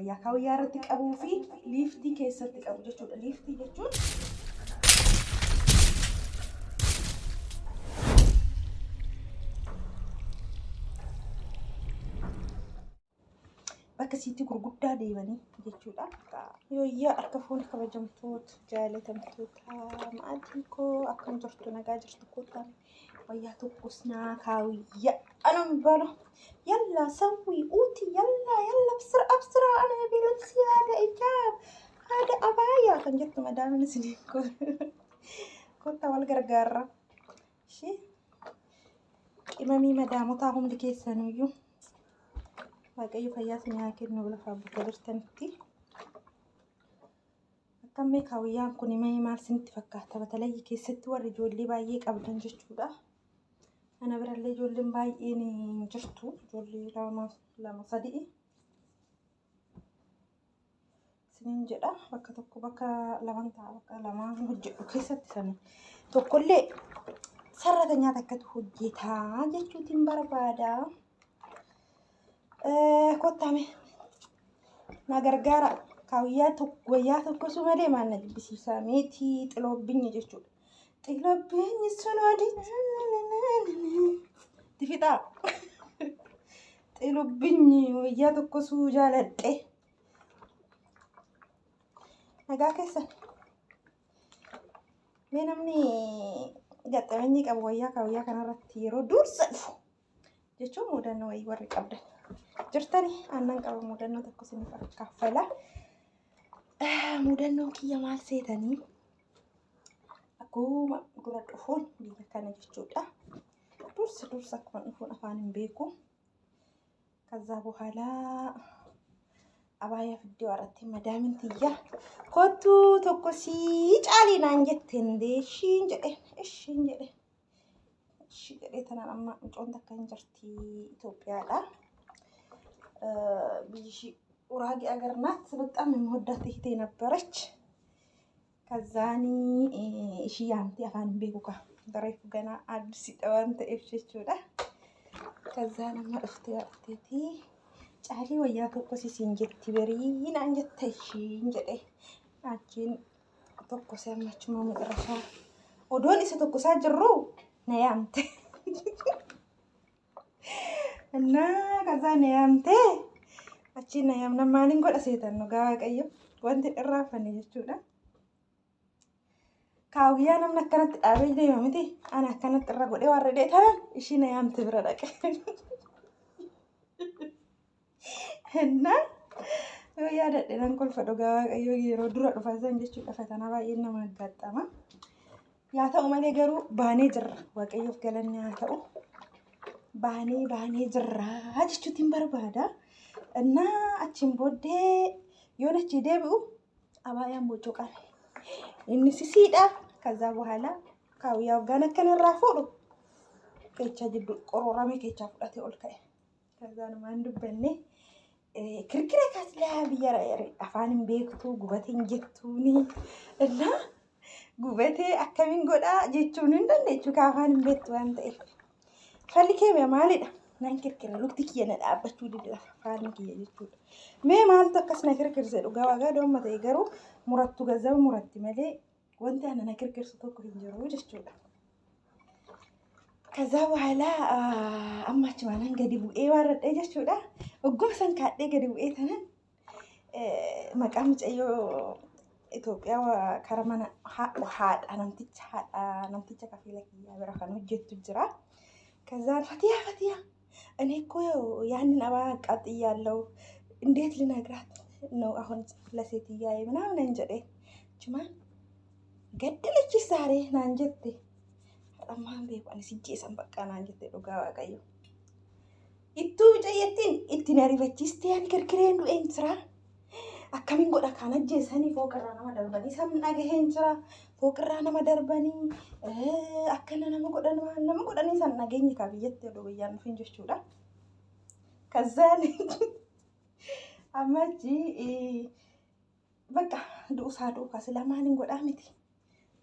Wayyaa kaawayyaa irratti qabuu fi liiftii keessatti qabu jechuudha. Liiftii jechuun bakka siitii gurguddaa deemanii jechuudha. Yooyyaa harka fuula kabajamtoota jaalatamtoota maatii koo akkam jirtu nagaa jirtu kottaa wayyaa tokkosnaa kaawiyya ana የሚባለው يلا سوي اوتي يلا يلا بسرعة بسرعة انا ابي لبسي هذا ايجاب هذا ابايا kan jettu madaamin isiniin kottaa wal gargaarra ishee qimamii madaamotaa hundi keessanuyyuu Waaqayyo fayyaa isin haa kennu lafaa bakka jirtanitti. Akkam mee kaawwiyyaan kun mee maal isinitti fakkaata? Batalayyi keessatti warri ijoollee baay'ee qabdan jechuudha. Ana birallee ijoolleen baay'een hin jirtu. Ijoollee lama lama sadii. Isiniin jedha bakka tokko bakka laman ta'a bakka lamaan hojjedhu keessatti sani tokkollee sarara takkatu hojjetaa jechuutiin barbaada. Kottame na gargaara kaawiyyaa tokko wayyaa tokkosuu malee maal na jibbisiisaa meetii xiloobbinya jechuudha. Xiloobbiinyi sun adii tifixaa xiloobbiinyi wayyaa tokkosuu jaaladhe. Nagaa keessan mee namni gaxxameenyi qabu wayyaa kaawiyyaa kanarratti yeroo dursa dhufu jechuun mudannoo wayii warri qabdan jirtani aannan qaba mudannoo tokko isiniif akkaffala. Mudannoon kiyya maal seetanii akkuma dura dhufuun biyya kana jechuudha. Dursa dursa akkuma dhufuun afaan hin beeku. ከዛ በኋላ አባያ fiddee warratti madaamin tiyya kottuu tokko sii caalii naan jette indee ishiin jedhe ishiin jedhe ishii jedhee tanaan amma mucoon takka hin jirti Itoophiyaadha. biyyi ishii ጉራጌ አገር ናት። በጣም የምወዳት እህቴ ነበረች። ከዛኒ ishii yaamtee afaan hin beeku kaa bareefu ganaa addisiidha waan ta'eef jechuudha. Kazaan amma dhuftee dhufteeti caalii wayyaa tokko sisiin jetti berii naan jette ishiin jedhe achiin tokko si ammachuma mucirashaa odoon isa tokko isaa jirru na yaamte. እና ከዛ na yaamte achiin na yaamna maaliin godha seetan dhugaa waaqayyo wanti irraanfanne jechuudha. Kaawwiyyaa namni akkanatti dhaabee deema miti ani akkanatti irra godhee waan redhee tanan ishii na yaamte bira dhaqe. እና yoo yaadadhe nan kolfa dhugaa waaqayyo yeroo dura dhufan san jechuudha fatanaa baay'een nama aggaxxama. Yaa ta'u malee garuu baanee jirra waaqayyoof galanni haa ta'u. Baanee baanee jirra jechuutiin barbaada. እና achiin booddee yoon achii deebi'u abaayaan bocoo qabe. Inni sisiidha. ከዛ በኋላ kaawiyyaa waggaan akkana irraa fuudhu keechaa jidduu qorooramee keechaa fudhatee ol ka'e. ከዛ numaan dubbanne kirkira kaslaa biyya afaan hin beektu gubatee hin jettuuni እና gubatee akkamiin godhaa jechuun hin dandeechu ka afaan hin beektu waan ta'eef. Falli keemiyaa maalidha? Nan kirkira lukti kiyya na dhaabbachuu dide lafa faanni kiyya jechuudha. Mee maaltu akkas na kirkirse dhugaa waaqaa doomma ta'e garuu murattu gazzaba muratti malee wanti ana na kirkirsu tokko hin jiru jechuudha. ከዛ በኋላ amma achumaan gadi bu'ee waan radhee jechuudha. Ogguma san kaadhee gadi bu'ee tanan maqaa mucayyoo Itoophiyaa kara mana haadha namticha haadha namticha kafiila kiyyaa bira kan hojjettu jira. ከዛን ፈትያ ፈትያ እኔ እኮ ያንን አባ አቃጥያለሁ እንዴት ልነግራት ነው አሁን ለሴትያዬ ምናምን እንጀዴ ችማን ገደለችሽ ዛሬ naan jette har'ammaan beeku ani sijjeessan bakka naan jette dhugaa waaqayyo. Ittuu mucayyattiin ittiin ariifachiistee ani kirkireen du'een jira. Akkamiin godha kan ajjeesanii fooqirraa nama darbanii san dhagaheen jira. Fooqirraa nama darbanii akkana nama godhan nama godhanii san dhageenye kaa biyyatti oduu biyyaan dhufin jechuudha. ከዛን amma achi bakka du'usaa du'u kaasila maaliin godhaa miti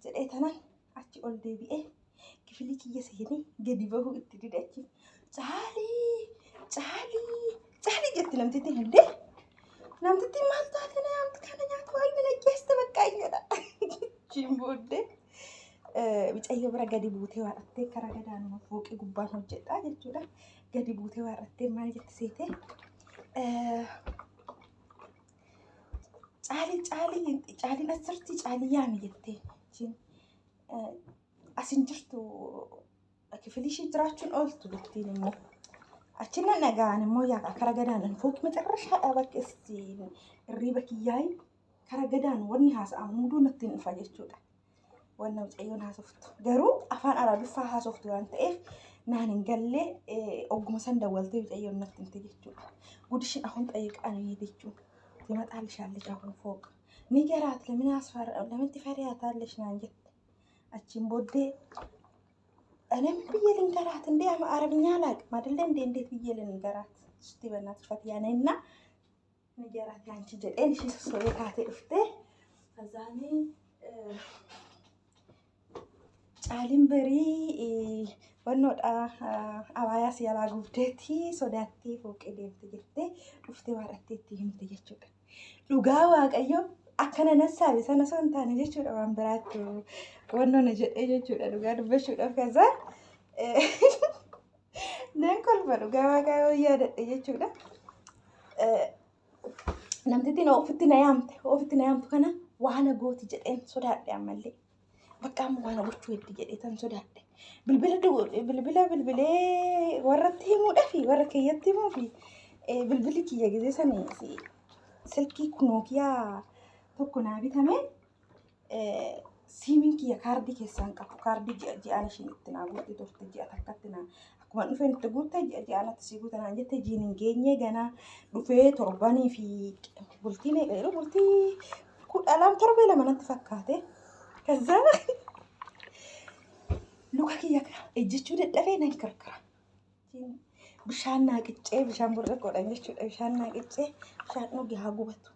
jedhee tanan achi ol deebi'ee kifilii kiyya seenee gadi bahuu itti dide achi caalii caalii caalii jetti namtitti hindee Namtitti maal taate na yaamtu kana nyaata waaqni na geeste bakka jedha. Achiin booddee mucayyoo bira gadi buutee waarrattee karaa gadaanuma fooqii gubbaan hojjedha jechuudha. Gadi buutee waarrattee maal jetti seete? Caalii caalii caaliin as jirti caalii yaami jettee achiin asin jirtu kifilii ishee jiraachuun ooltu jettiin immoo. Achi nan dhaga'an immoo yaa kara gadaanan fooqii macarrashaadha bakka itti hirriiba kiyyaayi kara gadaan wanni haasa'amu hunduu natti hin dhufa jechuudha. Wanna mucayyoon haasoftu. Garuu afaan Arabiffaa haasoftu waan ta'eef naan hin gallee ogguma san dawwaltee mucayyoon natti himte jechuudha. ጉድሽን አሁን ጠይቃ ነው የሄደችው። ትመጣልሻለች አሁን ፎቅ ንገራት። ለምን አስፈራ ለምን ትፈሪያታለሽ? naan jette. Achiin booddee እኔ ምን ብዬ ልንገራት እንዴ? አረብኛ አላውቅም አይደለ እንዴ? እንዴት ብዬ ልንገራት? እስቲ በእናትሽ ፈትያ ነይና ንገራት ያንቺ jedheen ishee sossobee kaatee dhuftee kazaanii caaliin birii wannoodha abaayaa si jalaa gubdeetti sodaattee fooqee deemte jettee dhuftee waarrattee itti himte jechuudha. Dhugaa Waaqayyo akkana nassaabe sana osoo hin taane jechuudha waan biraatti wannoo na jedhee jechuudha dhugaa dubbachuudhaaf kazaa nan kolfa dhugaa Waaqayyo yaadadhe jechuudha. Namtittiin ofitti na yaamte ofitti na yaamtu kana waan gooti jedheen sodaadhe ammallee. Bakka amma waan gochuu hedduu jedhee tan sodaadhe. Bilbila bilbila bilbilee warratti himuudhaafi warra keeyyatti himuufi bilbilli kiyya gizee sani silkii Nokiyaa tokko naa bitame siimiin kiyya kaardii keessaan qabu kaardii ji'a ji'aan ishiin itti naa guutte turte ji'a takkatti naa akkuma dhufeen itti guutte ji'a ji'aan itti sii guute naan jette jiin hin geenye ganaa dhufee torbanii fi bultii meeqa jedhu bultii 12 torbee 2 natti fakkaate. ከዛ luka kiyya ejjechuu dadhabee nan kirkira. Bishaan naa qiccee bishaan burcuqqoodhaan jechuudha. Bishaan naa qiccee bishaan dhuge haa gubatu.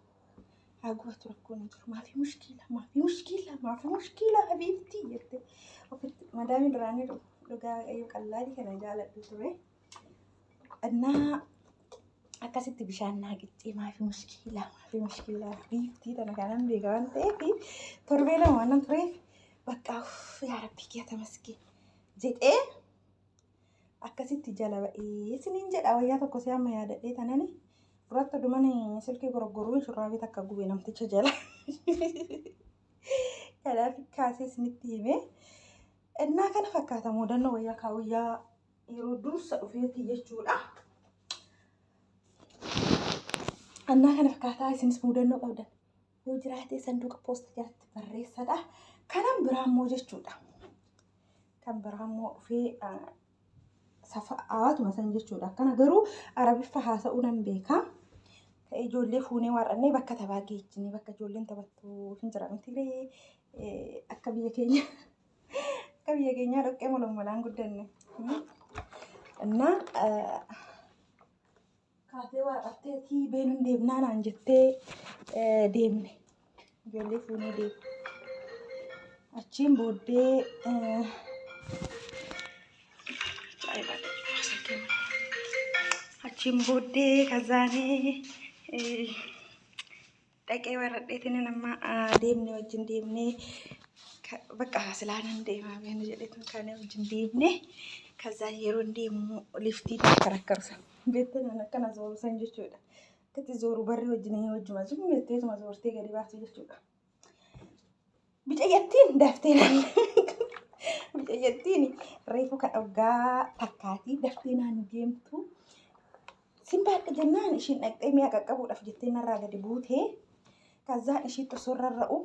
Haa gubatu rakkoon hin jiru. Maafi mushkiila maafi mushkiila maafi mushkiila habiibtii jette. Ofitti madaamii duraanii dhugaa Waaqayyo qallaalii kana jaaladhu ture. Innaa akkasitti bishaan naa qiccee maafi mushkiila maafi mushkiila habiibtii tana kanan beeka waan ta'eef torbee 2 waan tureef bakka uff yaa rabbii kiyya tamasgeen jedhee akkasitti jala ba'ee isiniin jedha wayyaa tokko si amma yaadadhee tanani duratti dhumani silkii goroggoruu shurraabii takka gube namticha jala. Kanaaf kaasee isinitti hime. Innaa kana fakkaata mudannoo wayyaa kaawuyyaa yeroo dursa dhufeetti jechuudha. Innaa kana fakkaataa isinis mudannoo qabdan yoo jiraate sanduuqa poosta jalatti barreessadha. Kanan biraa immoo jechuudha. Kan biraa immoo dhufee safa hawaatuma san jechuudha. Akkana garuu Arabiffa haasa'uu nan beeka. Ijoollee fuunee waarrannee bakka taphaa geejjinee bakka ijoolleen taphattu hin jira miti akka biyya keenya akka biyya keenyaa dhoqqee molommolaan guddanne. Innaa kaatee waarratteetii beenuun deemnaa naan jettee deemne. Ijoollee fuunee deemne. Achiin booddee achiin booddee kazaanee dhaqee warradheetiin nama deemne wajjin deemnee bakka silaanan deemaa beenu jedheetu kaanee wajjin deemne kazaa yeroo deemu liftiin karakkarsa beektan akkana zooru san jechuudha. Akkatti zooru barri wajjin wajjuma zummi jetteetuma zoortee gadi baatu jechuudha. Bicayyattiin daftee naan bicayyattiin reefu kan dhoggaa takkaatii daftee naan deemtu. Simbaadha jennaan ishiin dhaqxee mi'a qaqqabuudhaaf jettee narraa gadi buutee kazaan ishiitti osoo rarra'u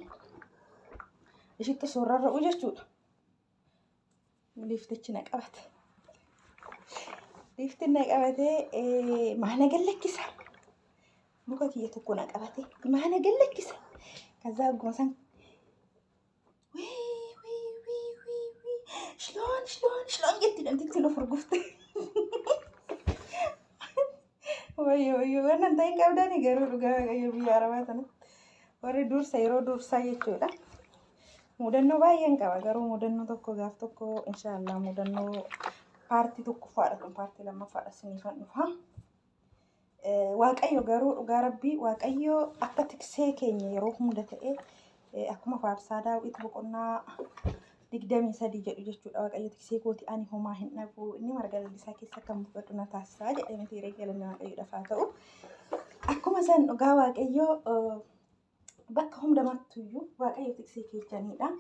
ishiitti osoo rarra'u jechuudha. Liiftichi na qabate. Liiftiin na qabatee maana gallakkisa. Luka kiyya tokko na qabate maana gallakkisa. Kazaa ogguma san wii wii wii wii wii shloon shloon shloon jetti namtichi nu furgufte. Wayyo wayyo wannan ta'in qabdani garuu dhugaa Waaqayyo biyya arabaa tanatti warri dursa yeroo dursaa jechuudha. Mudannoo baay'een qaba garuu mudannoo tokko gaaf tokko inshaallah mudannoo paartii tokkoffaadha kun paartii lammaffaadha siniifan dhufa. Waaqayyo garuu dhugaa rabbii Waaqayyo akka tiksee keenya yeroo hunda ta'e akkuma faarsaa Daawit boqonnaa 23 jedhu jechuudha. Waaqayyo tiksee kooti ani homaa hin dhabu inni marga lalisaa keessa kan boqodhu na taasisaa jedhee miti galanni Waaqayyoodhaaf haa ta'u. Akkuma san dhugaa Waaqayyo bakka hundumattuyyuu Waaqayyo tiksee keessanidha.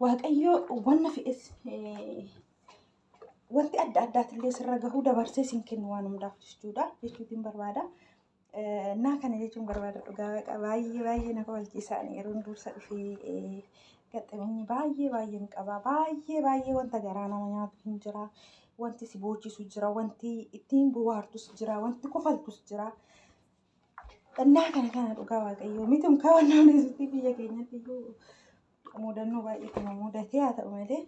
Waaqayyo wanna fe'es wanti adda addaatillee sirra gahuu dabarsee sin kennu waan hundaaf jechuudha jechuutiin barbaada. Naa kana jechuun barbaada dhugaa waaqa baay'ee baay'ee na kofalchiisaan yeroon dursa dhufee gaxxameenyi baay'ee baay'een qaba. Baay'ee baay'ee wanta garaa nama nyaatu hin jira. Wanti si boochisu jira. Wanti ittiin bohaartus jira. Wanti kofaltus jira. Innaa kana kana dhugaa waaqayyoo miti mukaa namni biyya keenyatti iyyuu mudannoo baay'eetu nu mudatee haa ta'u malee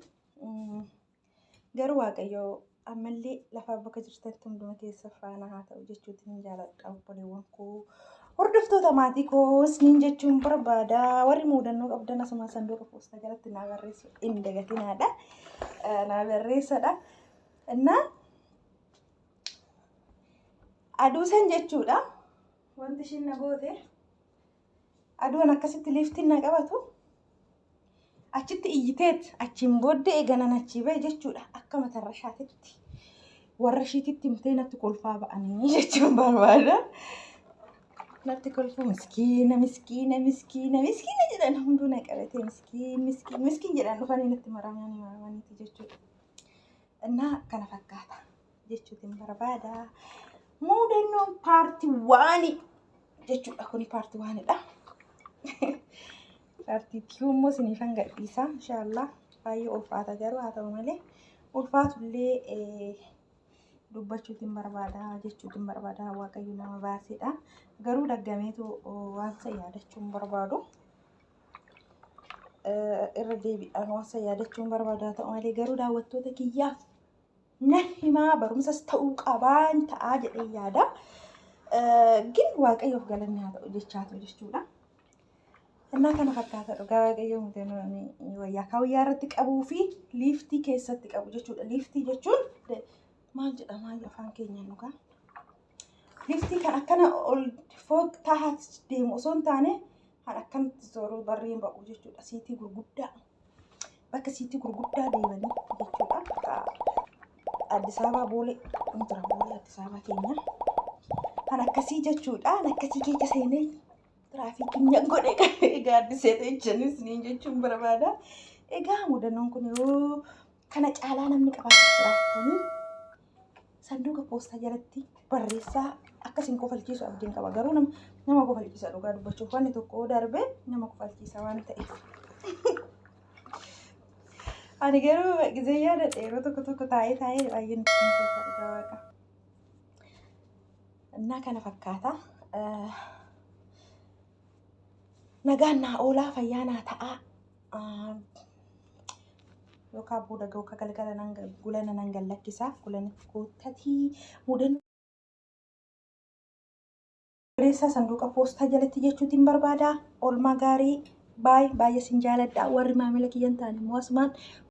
garuu waaqayyoo ammallee lafa bakka jirtanitti hunduma keessa faana haa ta'u jechuutiin jaaladha obboleewwan koo. Hordoftoota maatii koos niin jechuun barbaada. Warri mudannoo qabdan asuma sanduuqa poostaa jalatti naa barreessu hin dagatinaadha. Naa barreessadha. Innaa aduu san jechuudha. Wanti ishiin na goote aduun akkasitti liiftiin na qabatu achitti iyyiteet achiin booddee eeganan achii bahe jechuudha. Akka matarra shaatitti warra ishiititti himtee natti kolfaa ba'anii jechuun barbaada. Natti kolfuu miskiina miskiina miskiina miskiina jedhan hunduu na qabatee miskiin miskiin miskiin jedhan dhufanii natti maramanii maramaniiti jechuudha. Innaa kana fakkaata jechuutiin barbaada. Mudannoon part one jechuudha. Kuni part oneidha. Part two immoo isiniifan gadhiisa inshaallah. Baay'ee ulfaata garuu haa ta'u malee ulfaatullee dubbachuutiin barbaada jechuutiin barbaada waaqayyo nama baasedha. Garuu daggameetu waan isa yaadachuun barbaadu. Irra deebiidhaan waan isa yaadachuun barbaadu haa ta'u malee garuu daawwattoota kiyyaaf nan himaa barumsas ta'uu qabaan ta'aa jedhee yaada. Gin waaqayyoof galanni haa ta'u jechaatu jechuudha. Innaa kana fakkaata dhugaa waaqayyo mudannoon wayyaa kaawayyaa irratti qabuu fi liiftii keessatti qabu jechuudha. Liiftii jechuun maal jedhama afaan keenyaan dhugaa? Liiftii kan akkana ol fooq taa'aa deemu osoo hin taane kan akkanatti zooruu barreen ba'u jechuudha. Siitii gurguddaa bakka siitii gurguddaa deemanii jechuudha. Addis Ababaa Boolee ni jira Boolee Addis Ababaa keenya. Kan akkasii jechuudha. Kan akkasii keessa seenee tiraafikiin godhe gaaddisee jechanis niin jechuun barbaada. Egaa mudannoon kun yoo kana caalaa namni qabaatu jiraatanii sanduuqa poostaa jalatti barreessaa akkasiin kofalchiisu abdiin qaba. Garuu nama kofalchiisa dhugaa dubbachuuf wanni tokko darbe nama kofalchiisa waan ta'eef. Ani garuu gizee yaadadhe yeroo tokko tokko taa'ee taa'ee baay'ee nutti hin kolfa dhugaa waaqa. Innaa kana fakkaata. Nagaan naa oolaa fayyaa naa ta'aa. Yookaan booda yookaan galgala nan gulana nan gallakkisaa gulanatti koottatii mudannoo. Barreessaa sanduuqa poostaa jalatti jechuutiin barbaada. Oolmaa gaarii baay'ee baay'ee sin jaaladha. Warri maamila kiyyan ta'an immoo asumaan